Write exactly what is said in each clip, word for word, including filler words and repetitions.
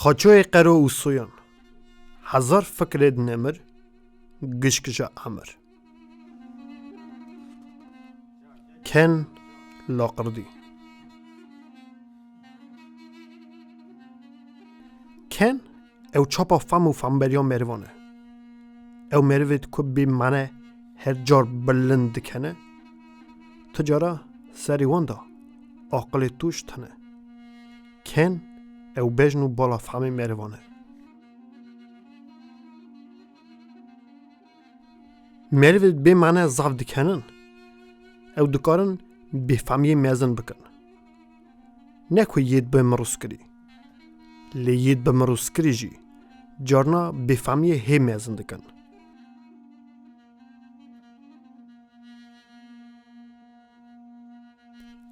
Xaçoyê qero û soyan, hezar fikrê nemir, gişk ji emir. Ken laqirdî. Ken ew çapa fam û famberiya merivan e. Ew merivêt ku bê mane her car bilind dikene, tu cara serê wan de aqilê tu ji tine. Ken ew bejn û bala famê merivan e. Merivêt bê mane zaf dikenin, ew dikarin bêfamiyê mezin bikin. Ne ku yêt bi mirûskirî. Lê yêt bi mirûskirî jî carna bêfamiyê hê mezin dikin.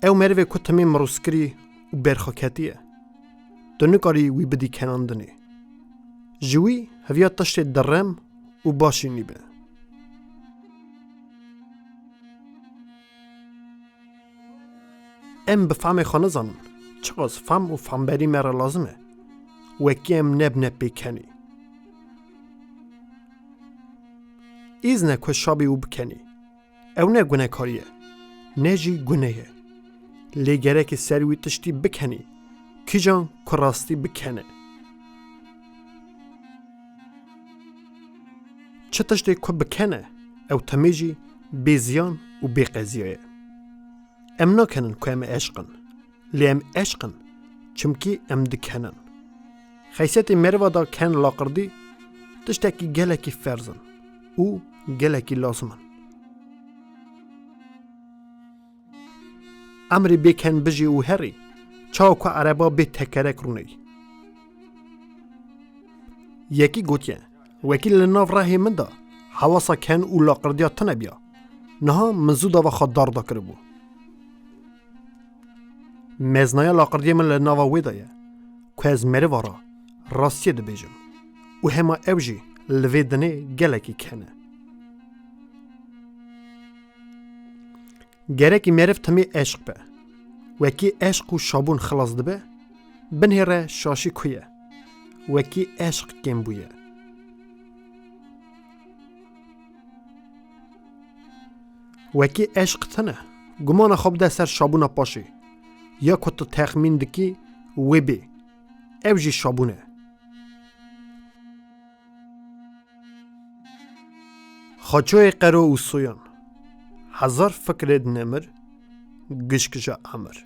Ew merivê ku timê mirûskirî û berxweketî ye. Tu nikarî wî bidî kenandinê. Ji wî heviya tiştê direm û başî nîbe. Em bi famê xwe nizanin, çiqas fam û famberî me re lazim e, wekî em nebine pêkenî. Îzne ku şabî û bikenî. Ew ne gunekarî ye, ne jî gune ye. Lê gerekê ser wî tiştî bikenî, kîjan ku rastî bikene. Çi tiştê ku bikene, ew temê jî bê ziyan û bê qeziya ye. Em nakenin ku em eşq in, lê em eşq in, çimkî em dikenin. Xeysiyetê meriva da ken laqirdî tiştekî gelekî ferz in û gelekî lazim in. Emrê bê ken bijî û herî, çawa ku ereba bê tekerek rûney. Yekî gotiye, wekî li nav rehê min de hewasa ken û laqirdiya tune biya. Niha min zû dava xwe dar da kiribû. Meznaya laqirdiyê min li nava wê de ye, ku ez meriva re rastiyê dibêjim û hema ew jî li vê dinê gelekî ken e. Gerekî meriv timê eşq be. Wekî eşq û şabûn xilas dibe, binhêre şaşî ku ye. Wekî eşq kêm bûye. Wekî eşq tune, gumana xwe bide ser şabûna paşê. Ya ku tu texmîn dikî, wê bê. Ew jî şabûn e. Xaçoyê qero û soyan, hezar fikrê nemir, gişk ji emir.